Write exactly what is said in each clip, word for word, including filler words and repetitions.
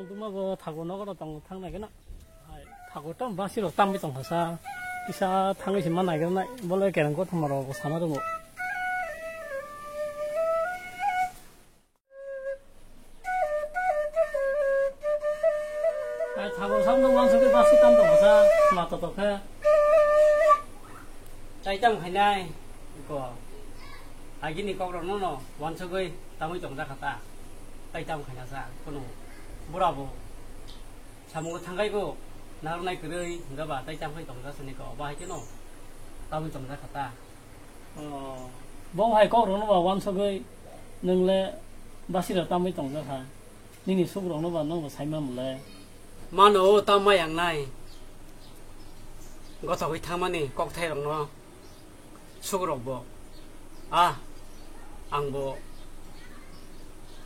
Tuma bo thago nogo rok tong thang nai gana. Hai, thago tam basi rok tamwi tong kha sa. Kisa thangwi se ma nai gana. Bole kereng ko thoma rok sana rok. Hai, thago sam dong lang sokhe basi tam tong kha sa. Khna to to khe. Tai tam khainai ko. Agini kok rok no no wansugwi tamwi tong jakha ta. Tai tam khaina sa kono bura bo. Samungo thangkhai bo narwknai kwrwi, hwnkhe ba tai tam khai tong jak sini kok, bo hai kheno tamwi tong jak kha ta. Oh, bo hai kok rwno ba wansugwi nwng le basi rok tamwi tong jak kha. Nini suk rokno ba nwng bo sai man le. Mano o tam mai ang nai. Gothogwi thangmani kokthai rokno. Sukrok bo, ah, ang bo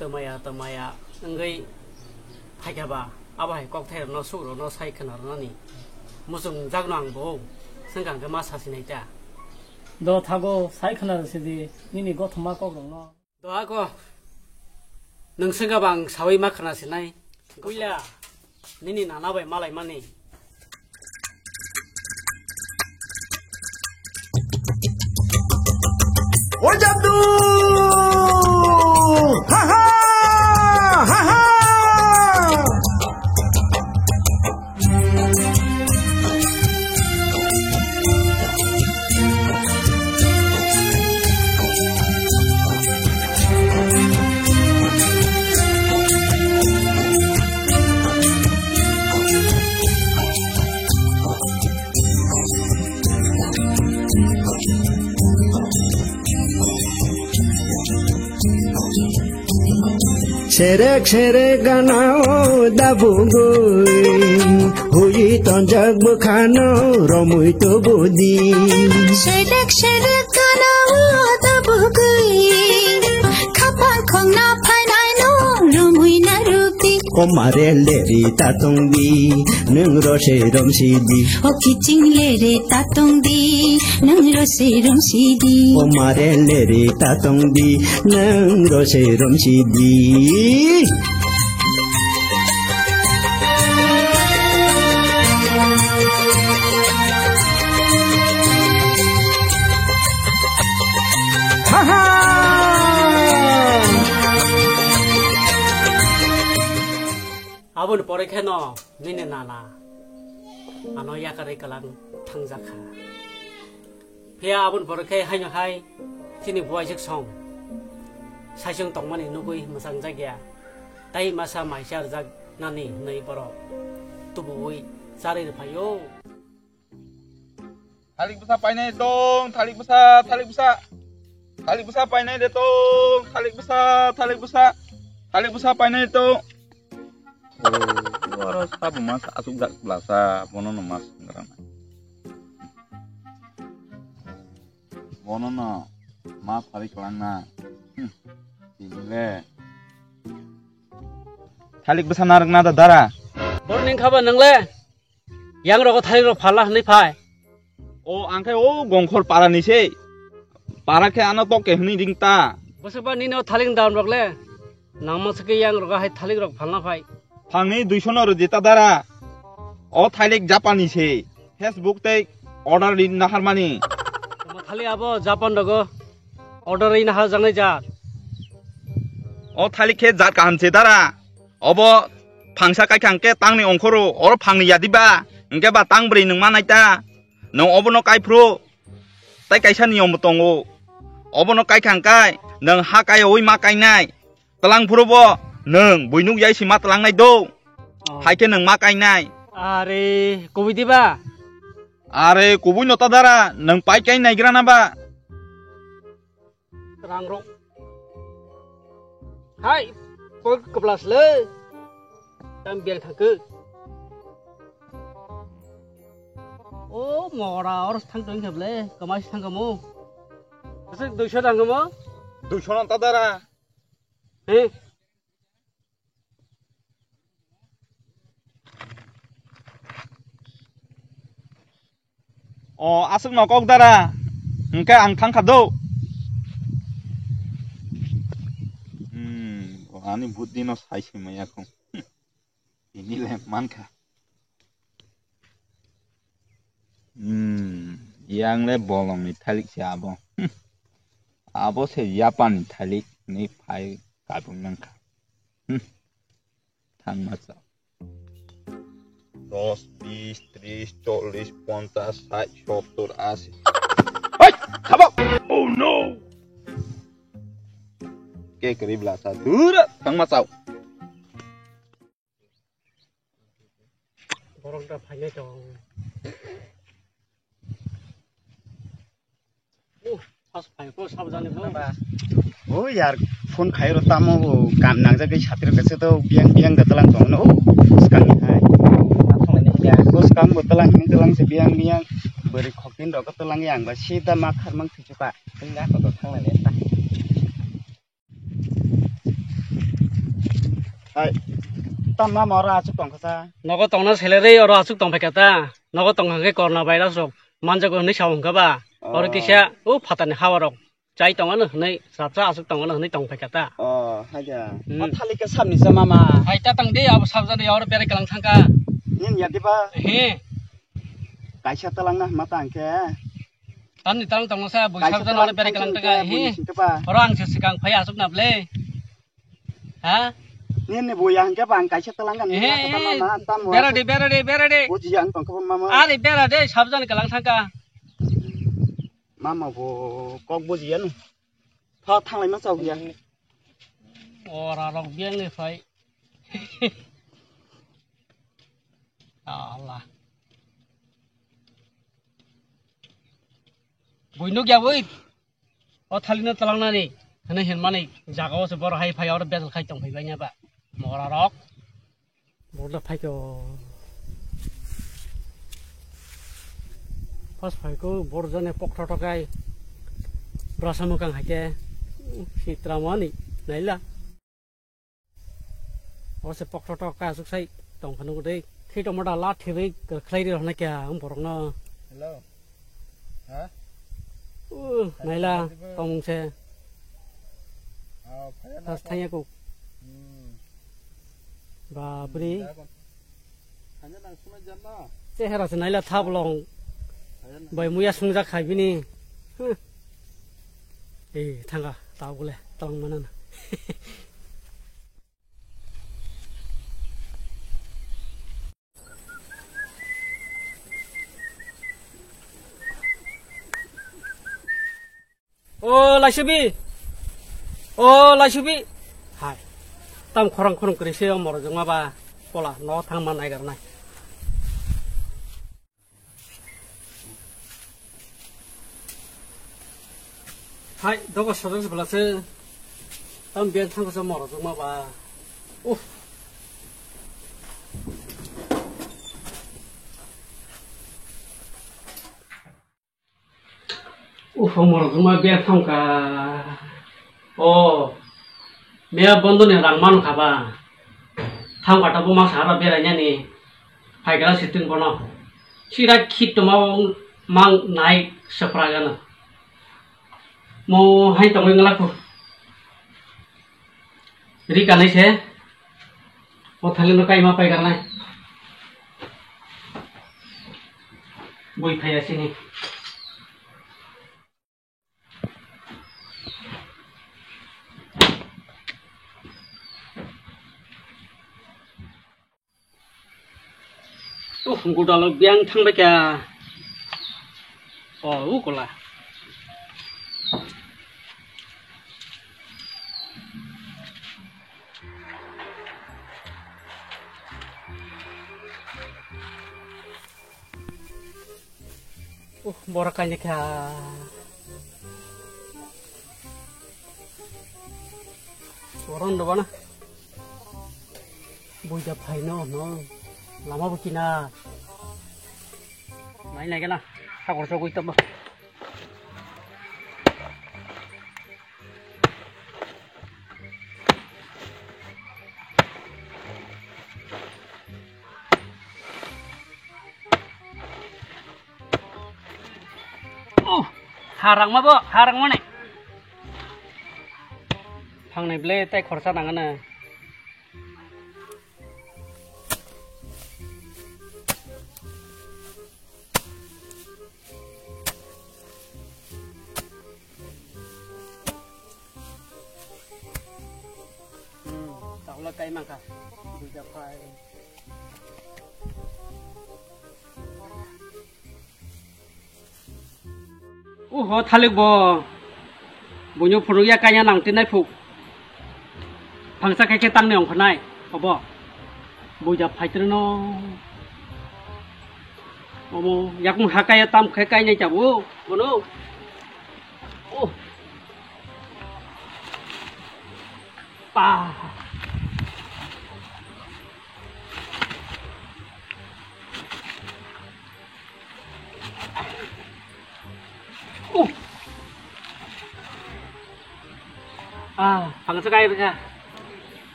twmaya twmaya wngwi phaikha ba, abo hai kokthai rokno sukrokno sai khna rwnani muchung jakno ang bo swngkha hwnkhe ma sasinai ta. Do thago sai khna rwsidi nini gothoma kokrokno. Doha ko, nwng swngkha bang sawi ma khna sinai. Puila, nini nana bai malai mani. O jaddu! Ha ha! Ha ha! Serek serek gana o dabugwi, hui tonjak bwkhano romwi tubudi. Serek serek gana o dabugwi, khapang khongna phainai no romwi narwkdi. O mare leri tatongdi, nwng rose romsidi. O kiching lere tatongdi, nwng rose romsidi. O mare leri tatongdi, nwng rose romsidi. Ha ha! Aboni pore khe no nini nana ano yakarwi kwlang thangjakha. Phiya aboni pore khe haino hai chini buaijwk song saichung tongmani nugwi mwchangjakya, tei masa maisa rwjaknani hwnwi borok tubuwi charwi rwphaio. Thalik bwsa painai tong, thalik bwsa, thalik bwsa. Thalik bwsa painai de tong, thalik bwsa, thalik bwsa. Thalik bwsa painai tong. O, o aro sabo mas asuk jak blasa, bono no mas ngrana. Bono no mas hari kelangna. Hmm, ini le. Thalik bwsa narwkna da dara. Bor ning khaba nang le. Yang rogo thalik rok phala hwnwi phai. O, ang khe o Gongkhor para ni se. Para khe ano tok ke hwnwi ring ta. Bwswk ba nini o thalik dam rok le? Nangma se khe yang rogo hai thalik rok phalna phai. Phangni duiso no rwdi ta dara. O thalik Japan ni se. Facebook tei order ri naharmani. Tamo thalik abo Japan rogo order ri nahar jaknai jat. O thalik khe jat kaham se dara. Obo phangsa kaikha hwnkhe tangni ongkhoro, oro phangni yadiba, hwnkhe ba tang bwrwi nwng manai ta. Nwng obono kaiphuru, tai kaisa niyombo tongo. Obono kaikha hwnkhe nwng ha kaiwi ma kainai. Twlang phuru bo nwng buinuk yai si ma tlangnai do. Oh. Hai khe nwng ma kainai. Are, kubui diba? Are, kubui no ta dara, nwng pai kai naigra na ba? Rang rok. Hai, koi keplas le. Tam biang thangke. O mora or thang tong kheble, kamai thang kamo. Asik duiso thang kamo? Duiso nang ta dara. He? O, aswk no kok dara. Hwnkhe ang thang kha do. Hmm, ani buddhi no sai se maya kho. Tini le mankha. Hmm, yang le bolong ni thalik se abo. Hmm. Abo se Japan ni thalik ni phai kabung nangkha. Hmm. Thangma chao. Dos, bis, tris, chollis, ponchas, sait, sottor, asi. Hoi! Khabo! Oh no! Ke kari bla sa dura thangma chao. Borok da phainai tong. Uh, pas phai ko sabjani bo. Oh yar, phone khai ro tamo bo kam nangjak kai satri kaise to biang biang da talang tong no. Oh, skang ni hai. Ko skang bo talang ni talang se biang biang. Bari khoktin rok talang yang ba sida ma kharmang thichuka. Tengga ko to thanglai le ta. Hai. Tam ma ma oro aswk tong kha sa? Nogo tongna selere oro aswk tong phaikha ta. Nogo tong kha khe corona virus rok manjago hwnwi sa hwn kha ba. Oh. Oro kisa o phatani hawa rok chai tong ano hwnwi sapsa aswk tong ano hwnwi tong phaikha ta. Oh, haja. Hmm. O thalik khe samni sa mama. Hai ta tang de abo sabjani oro berai kalang thangkha. Nin ya diba? He. Kaisa talang na ma tang khe. Tamni talang tongno sa bui Kaisa sabjani talang oro berai kalang thangkhe thangkha. Bui He. singkhe ba. Oro ang se sikang phai aswk na ble. Ha? Nini bo ya hwnkhe ba ang kaisa talang kan, nini Ehe, ata tama ma, tamo bera asa. De, bera de, bera de. Buji ya ang tongkha mama. Ari bera de, sabjani kalang thangkha. Mama bo kok buji ya no. Tha thanglai ma chao ya. Ora rok biang ni phai. Allah. Bui nuk ya bui. O thalino talangnani hwnwi hinmani jagao se boro hai phai oro bejal khai tong phai bai ba mora rok. Borda phai ko. Pas phai ko borjane pokthotho kai. Brasa mukang hai ke. Sitramani naila. O se pokthotho ka aswk sai tong phano dei. Thwi tongma da la thwi bai khlai ri rwna kya ang borok no. Hello. Ha? Uh, naila tongmung se. Ah, phai na. Tas thangya ko. Hmm. Bapre. Phai na nang sumai jan na. Chehera se naila thablong. Phai na. Bai muya sungjak khai bini. Huh. Eh, thanga, tao bole, tong mana na. O Laisubi, o Laisubi, hai, tam khorang khorang kri se moro jongma ba, pola no thang man nai gar nai. Hai, dogo sajak se bela se. Tam bian thang se moro jongma ba. Uff. Uff, moro jongma bian thang ka. O, meya bondo ni rang manu kha ba. Thang kata bo ma sahara berai nani. Phai kala sitin bono. Sira khit toma mang nai sepra gana. Mo hai tongoi ngala ko. Ri kanai se. O thali no kai ma pai kanai. Bui phai asini. Oh, gudalo biang thang bai kha. Oh, u kola. Uh, bora kaini kha. Boron do bana. Buida phaino no. Lama bo kina. Mai nai gana. Sagor sogui tamo. Uh, harang ma bo, harang ma ne. Phangnai ble tai khorsa nang na. Kai mangkha. Buja phai. Uho, thalik bo. Buino phunukya kanya nang tinai phuk. Phangsa khe khe tangni ongkhanai. Obo. Buja phaitrino. Omo yakung hakaya tam khe kainai chabu. Bono. Oh. Pa. Uh. Ah, phangsa kai bwkha.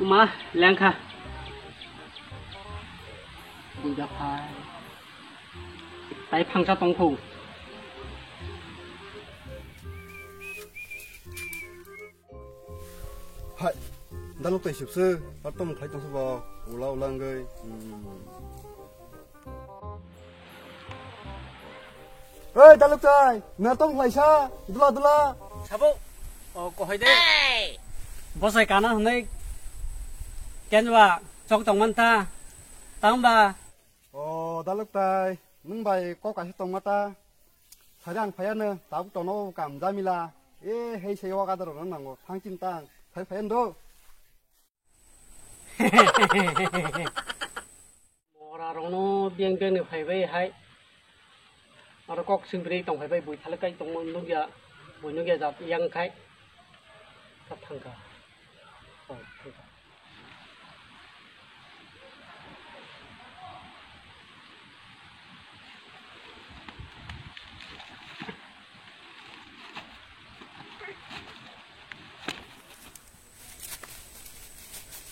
Uma, lengkha. Buja phai. Tai phangsa tongkho. Hai, daluk tai sibse, patom khlai tongsa ba, ula ula wngwi. Hmm. Oi, daluk tai, na tong khlaisa, dula dula. Sabo, o, kohoi de. Bosai kana hwnwi, kenwa, chok tong manta, tang ba. O, daluk tai, nwng bai kok kaisa tongma ta. Sari ang phaiya no, tabuk tono kam jamila. E, hei sei o gadar no nango, thang chin tang, sai phaiya ndo. Mora rokno beng beng ni phaibai hai. Aro kok singri tong phaibai, bui thale kai tongmo nugya, bui nugya jat yang khai. Kap thangka. Oh, thangka.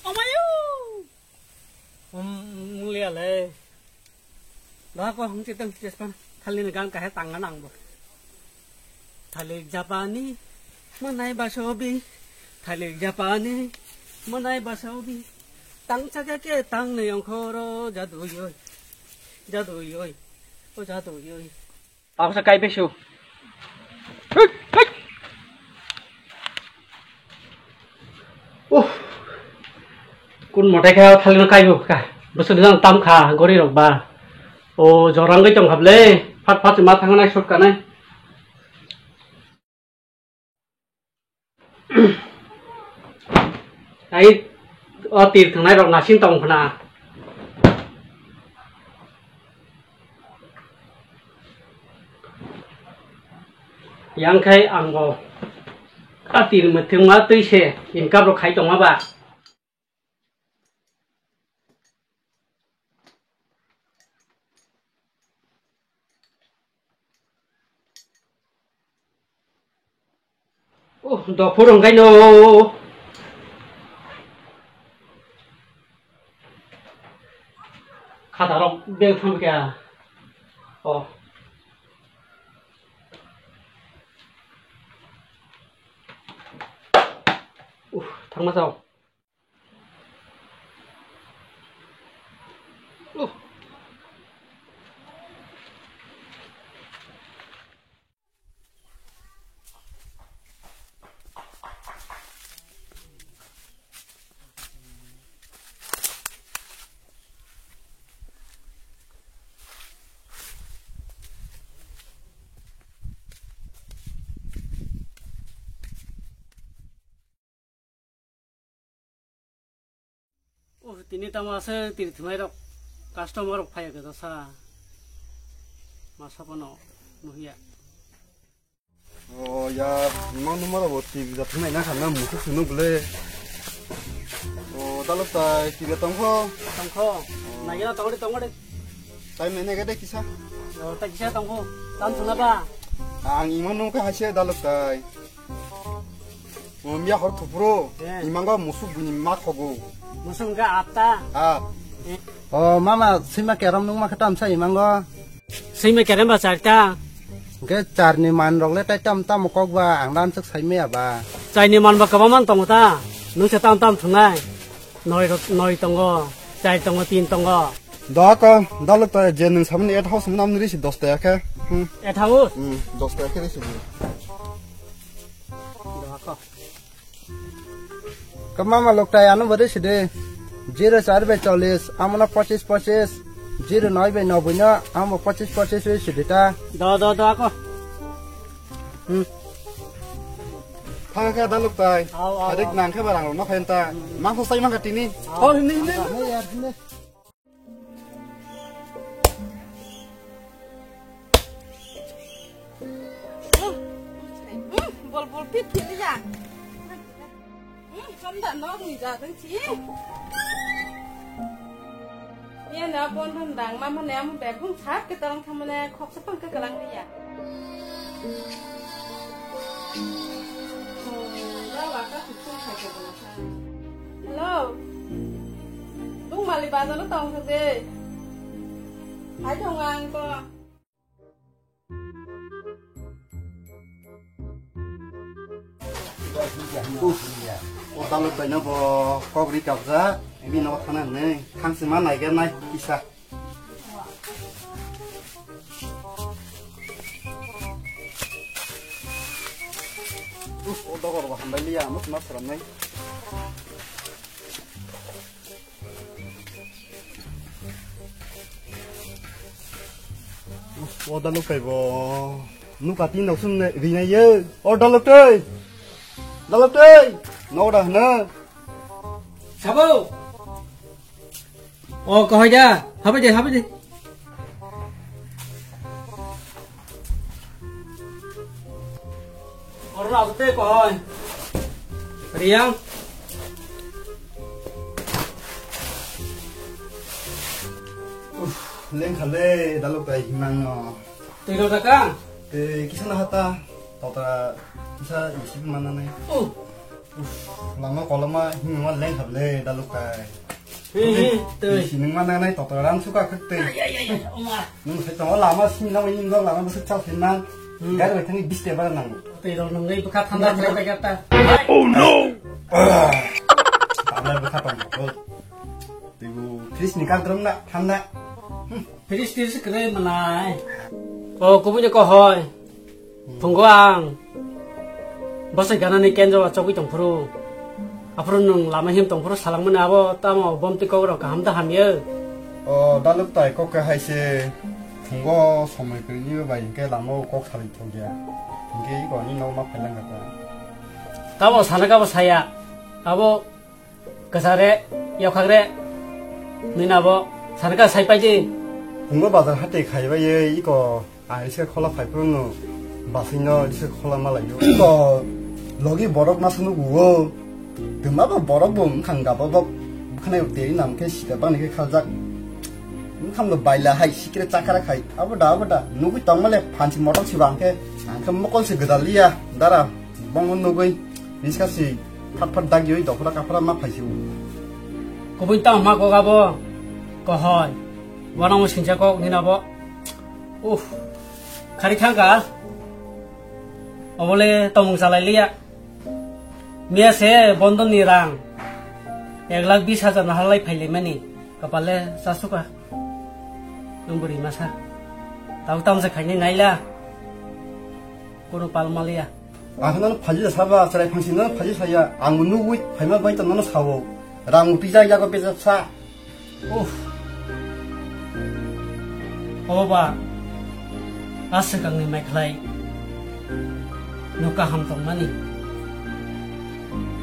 Omayu! Um, mulia le. Dah ko hung chitang chespan. Thali ni gan kahe tanga nang bo. Thalik japani manai basobi. Thalik japani manai basobi. Tang chaka ke tang ne yongkhoro jadu yoi. Jadu yoi. O jadu yoi. Tao sa kai pesu. Uh. Kun motai kha thali no kai bu ka. Bwswk jang tam kha gori rok ba. O jorang goi tong khable. Phat phat ma thang nai sut ka nai. Ai, o tir thwngnai rok nasing tong khna. Yang khai ang bo a tir mwthwngma twi se income rok khai tongma ba. Oh, dophur hwnkhaino. Khatarok beng thang kha. Oh. Uh, thangma sao. Oh, tini tamo ase tir thwnai rok, customer rok phaiya khe sa. Masa pono nuhiya. Oh, ya, imang numar bo T V ja thwnai na khanna musu sunu bole. Oh, dalok tai T V tongkho. Tongkho. Nagina tongode tongode. Tai nene gede kisa. Oh, tai kisa tongkho. Tam thuna ba. Ang imang nung ka haise dalok tai. Miya hor thupro, eh. Imango musuk bini ma khogo. Musuk ga atta. Ah. Eh. Oh, mama, sima kerom nung ma khatam sa imango. Sima kerem ba charta. Ge charni man rok le tai tam tam kok ba, ang dan sik sai maya ba. Chaini man ba kaba man tong ta. Nung se tam tam thunai. Noi rok, noi tongo, chai tongo, tin tongo. Da ka, dalok ta je nung samani eight house nam risi dos ta khe. Hmm. Eight house? Hmm, dos ta khe risi. Da ka. Ka mama Loktai, ano bo rwi sidi. Zero char bai chollish, amo no pochis pochis. Zero noi bai noboi no, amo pochis pochis rwi sidi ta. Do, do, do, ako. Hmm. Thang khe da Loktai. Au, au, Harik au. Nang khe barang no khen ta. Mang so sai mang ka tini. Au. Hor hini hini. Au, au, au. Bol bol phi phili ya. Kam da nok ni ja dang chi. Ye na bon hon dang ma mane am bek hung thak ke tarang thamane khok sa pang ke kalang ya. Hello. Bung mali bazar o tong thang de. Hai thong ang ko. Uff, o daluk bai no bo kok ri kapjak, bini nogo thana hinwi thangsi ma naiger nai kisa. Uff, o dogor bo hambai liya, amo tuma sram nai. O daluk tei bo. Nuka tin dok sum rinai ye. O daluk tei. Daluk tei. Nogo da hwno. Sabo. O, kahoi da. Habai de, habai de. Oro na tei kahoi. Riang. Uff, lengkha le, daluk bai himang no. Tei rw da ka? Tei kisa na hata, tota kisa isi mana nai. Uff. Uff, lama koloma himang ma lengkha le, daluk bai. Hi, hi, tei. Isi nung mana nai, tota ram suka khak tei. Ai, ai, ai, ai, oma. Nung sai tongo lama simi na, ini nung lama besuk chal hinang. Hmm. Gari bai thangi bis te bara nang. Tei rw nung ngai bwkha thanda khlai bai gata. Oh no! Tabla bwkha tong. Tei bo fridge ni kak drum na, thanda. Hmm. Fridge tris kwrwi manai. O, kubui ni kahoi. Phungo ang bwsai ganani kenjo achogwi tongphuru. Aphuru nwng lama him tongphuru salangmani abo tamo bomtwi kok rok kaham da hamya? O, daluk tai kok khe hai se phungo somoi kwrwini bai hwnkhe lama o kok salai thokya. Hwnkhe iko ani nok ma phailang kha ta. Tamo sana kabo saya. Abo Kwchare, yokhagre, nini abo, sana ka sai paidi. Phungo bazar hati khaibai ye, iko, a, iska khola phai phuru no, basino iska khola malai yo. Iko, logi borok ma sunu guo. Tuma ba borok bo mkhang gaba bok, khane tei nam khe sita bani khe khaljak. Mkhang no baila hai, sikre chakara khai. Abo da, abo da, nugui tongmale phansi motok si bang khe, ang khe mokol si gdal liya, dara. Bongno nugui, biska si phat phat dagiui dophra kaphra ma phaisio. Kubui tamo ma kok abo, kohoi, wanamo singcha kok nini abo. Uff, khari thangka, obole tomung chalai liya. Miya se bondon ni rang, ek lakh bis hajar na halai phaile mani, kapale chasuka. Nung bwrwi masa, tau tamsa khainai naila, kono pal maliya. Ang khe nono phaji saba, chwrai phangsi nono phaji saya. Ang bo nugui phaima bai tong nono sao. Rang utui jak yago bejak sa. Uff. Obo ba. Aswk ang ni mai khlai. No kaham tongmani.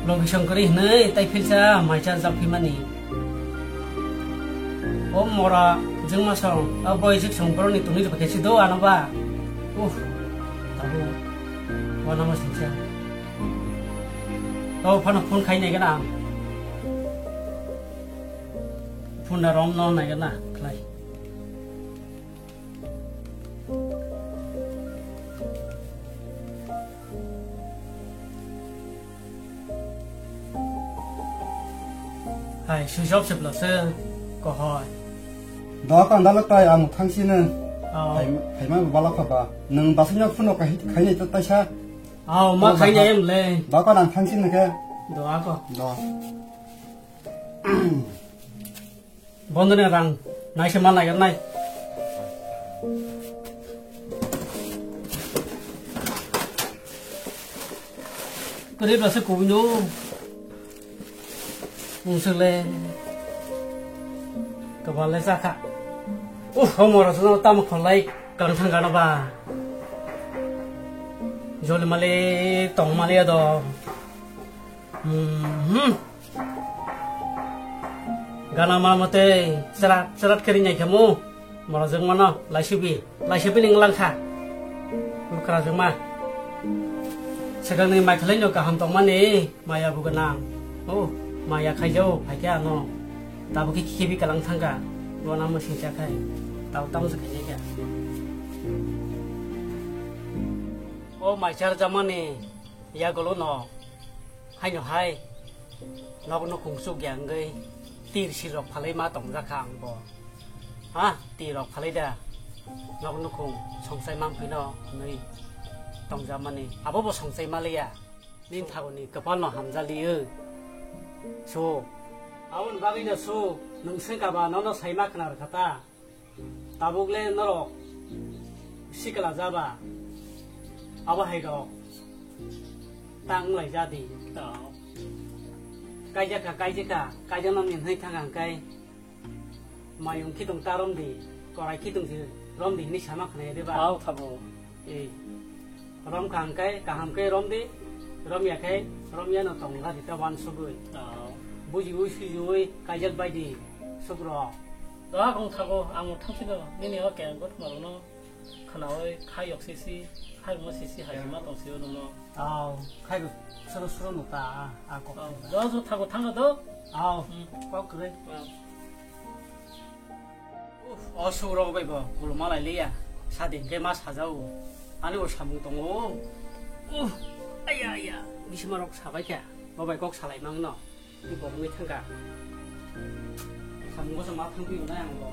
Logi songkori hwnwi tai philsa mai cha jak phimani. O mora jwngma song, a boi jik song boroni tuni rwkhe si do ano ba. Uff, tabuk wanama singsa. O phano phone khai nai gana. Phone da rom no nai gana khlai. Hai, switch off se pla se, kohoi. Doa kanda le tai ang thang sini. Oh. Hai, hai ma bala kha ba. Nang basanya phone kai, kai ni tai sa. Oh, ma khai ni em le. Doa ka nang thang sini ke. Doa ko. Doa. Bondoni rang naise ma naiger nai. Kwrwi bwsa kubui no. Mungsuk le. Kobal le chakha. Uh, homo rok no tamo khonlai kang thang gana ba. Joli mali tong mali ado. Hmm. Gana ma mate chrat chrat keri nyai khamu. Moro jeng mano laisibi. Laisibi ning langkha. Bukra jeng ma. Segang ni mai khalai no kaham tong mani. Maya bo gwnang. Oh, maya khaijao, phaikhe ano. Tabuk khe khibi kalang thangkha. Bona mwsing chakhai. Tau tamo se khainai kha. O mai char jamani yagolo no. Haino hai. Nok no khungsuk ya wngwi tir sirok phalai ma tongjakha ang bo. Ha, tirok phalai da. Nok no khung songsai mang phino hwnwi tongjamani. Abo bo songsai maliya. Nini thaguni kwpal no hamjaliyo. So, aboni bagwi no so, nwng sengkha ba nono saima khna rwkha ta. Tabuk le norok sikla jaba. Abo hai rok tang lai jadi. Kaijak kha, kaijak kha, kaijak no min hai thang ang kai. Mayung khitung ta rom di, korai khitung si rom di hinwi sama khna ya de ba. Tau thabo. Eh, rom kha hwnkhe kaham khe rom di, rom ya khe rom ya no tong la di ta wan sugui. Oh. Buji ui suji ui kaijak bai di sugro. Doha kong thago, ang thang sino nini o keng got marono khnaoi khai yok sisi, khai mo sisi hai ma tong sio nono. Tau, khai suru suru no ta a kok. Oh, doha so thago thang do. Au, hmm, kok kre. Wow. Uf, o sugrok bai bo kuluma lai liya. Sadin khe ma sajao. Ani bo samung tongo. Uf, aya, aya. Bisma rok sabai kha. Bo bai kok salai mang no. Ni bo rungwi thangka. Samung bo ma thang piyo na ang bo.